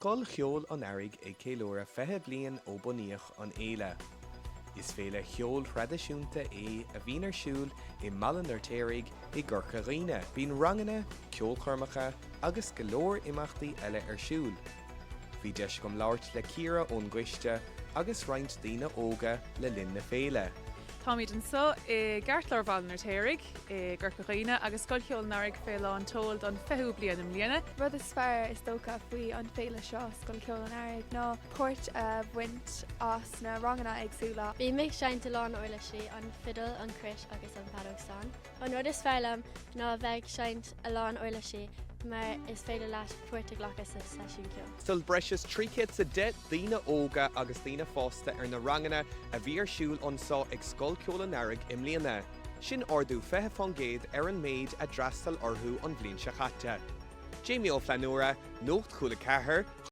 Scoil Cheoil an Earraigh ag ceiliúradh 20 bliain ó bunaíodh an fhéile. Is féile cheoil thraidisiúnta é a bhíonn ar siúl i mBaile an Fheirtéaraigh i gCorca Dhuibhne. Bíonn ranganna, ceolchoirmeacha agus go leor imeachtaí eile ar siúl. Bhí deis agam labhairt le Ciara ón gcoiste agus roinnt daoine óga le linn na féile. Táimid anseo i gceartlár Bhaile an Fheirtéaraigh i gCorca Dhuibhne agus Scoil Cheoil an Earraigh fé lán tseoil don 20ú bliain i mbliana. Rud is fearr is dócha faoi an féile seo, Scoil Cheoil an Earraigh, ná páirt a bhaint as na ranganna éagsúla. Bím ag seinnt a lán uirlisí, an fidil, an cruit agus an feadóg stáin. An rud is fearr liom ná a bheith ag seinnt a lán uirlisí mar is féidir leat páirt a ghlacadh sa seisiún ceoil. D'fhreastail breis is 310 daoine óga agus daoine fásta ar na ranganna a bhí ar siúl anso ag Scoil Ceoil an Earraigh i mbliana. Sin ardú 20% ar an méid a d'fhreastail orthu an bhliain seo caite. Jamie Ó Flannúra, Nuacht Chúla 4.